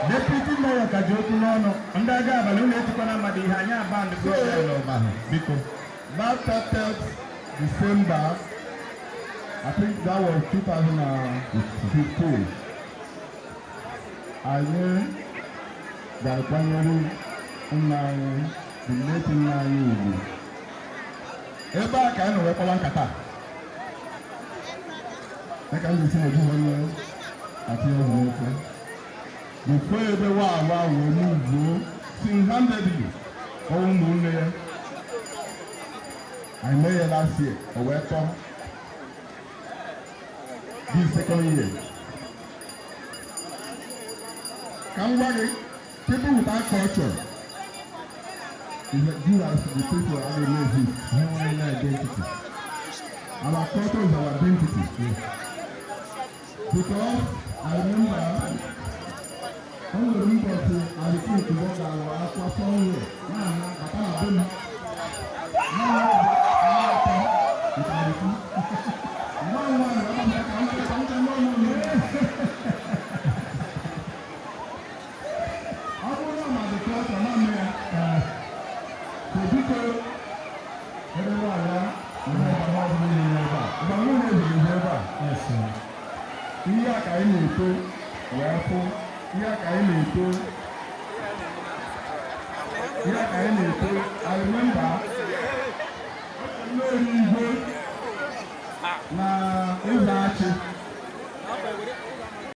Deputy Mayor ka ji okwu n'ọnụ. Ndị agha abalị, unu etikwana mmadụ ihe. Anyị aba ndị n'ụba, biko. That 30th December, I think that was 2015, anyị ga-akwanyere nna anyị, the late nna anyị, ugwu. Ebe a ka anyị nọ wee kpọwa nkata dịka m ji si n'oji onye atinye ọgwụ n'ofe before ebe wa awa wee muvuo single-handedly ọwụ ụmụnne ya. Anyị mee ya last year, o wee tọọ this second year. Ka m gwa gị, people without culture is like as the people are dey exist. Ha enweghị identity. Our culture is our identity. Because I remember, o nwere mbọchị arịkwu mgbe ọ gara akwa somewhere na-ana bata na be m na-atọ nke arịkwu nwa nwaanyị ọ gbasara ka m ka m ka n'ọnụ. Ọ bụrụ na ma dị culture ma mee ya. So biko, ebe nwaanyị na ebe ọ bụla niile ebe a mgbe nwunye ezighi ebe a. Yes, sir. Ihe a ka anyị na-eto wee fụ, ihe a ka anyị na-eto, ihe a ka anyị na-eto. I remember